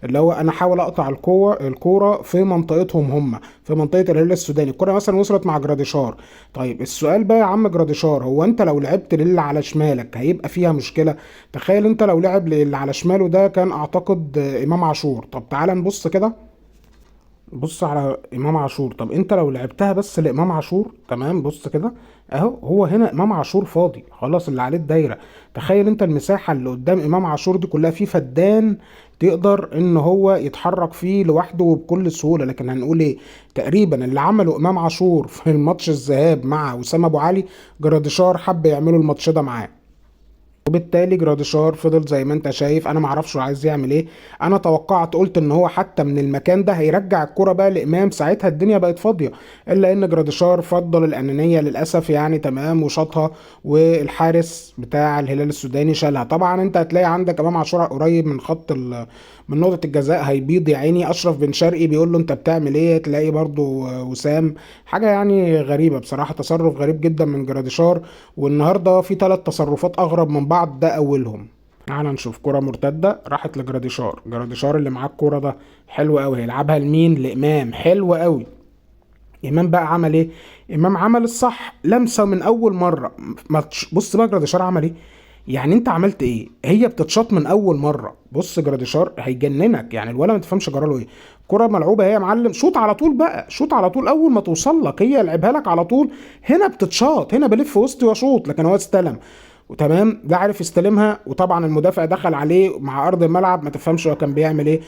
اللي هو انا احاول اقطع الكورة في منطقتهم هم، في منطقة الهلال السوداني. الكورة مثلا وصلت مع جراديشار. طيب السؤال بقى يا عم جراديشار، هو انت لو لعبت للي على شمالك هيبقى فيها مشكلة؟ تخيل انت لو لعب للي على شماله ده كان اعتقد امام عاشور. طب تعال نبص كده، بص على امام عاشور. طب انت لو لعبتها بس لامام عاشور، تمام، بص كده اهو، هو هنا امام عاشور فاضي خلاص، اللي عليه الدايرة. تخيل انت المساحة اللي قدام امام عاشور دي كلها في فدان تقدر ان هو يتحرك فيه لوحده وبكل سهولة. لكن هنقول ايه، تقريبا اللي عمله امام عاشور في الماتش الذهاب مع وسام ابو علي، جراديشار حب يعمله الماتش ده معاه، وبالتالي جراديشار فضل زي ما انت شايف. انا معرفش هو عايز يعمل ايه، انا توقعت قلت ان هو حتى من المكان ده هيرجع الكرة بقى لامام، ساعتها الدنيا بقت فاضية، الا ان جراديشار فضل الانانية للاسف يعني، تمام، وشاطها، والحارس بتاع الهلال السوداني شالها. طبعا انت هتلاقي عندك امام عاشور قريب من خط من نقطة الجزاء، هيبيض يا عيني. اشرف بن شرقي بيقول له انت بتعمل ايه، تلاقي برضو وسام. حاجة يعني غريبة بصراحة، تصرف غريب جدا من جراديشار. والنهارده في 3 تصرفات اغرب من بعض، ده اولهم. تعال نشوف كرة مرتدة راحت لجراديشار، جراديشار اللي معاه الكرة ده حلو قوي، هيلعبها لمين؟ لامام، حلو قوي. امام بقى عمل ايه؟ امام عمل الصح، لمسة من اول مرة. ما تش-، بص بقى جراديشار عمل ايه؟ يعني انت عملت ايه؟ هي بتتشاط من اول مرة. بص جراديشار هيجننك يعني، الولا ما تفهمش جراله ايه. كرة ملعوبة هي يا معلم، شوط على طول بقى، شوط على طول اول ما توصل لك، هي لعبها لك على طول. هنا بتتشاط، هنا بلف وسطي واشوط، لكن هو استلم وتمام، ده عارف يستلمها، وطبعا المدافع دخل عليه مع ارض الملعب، ما تفهمش هو كان بيعمل ايه.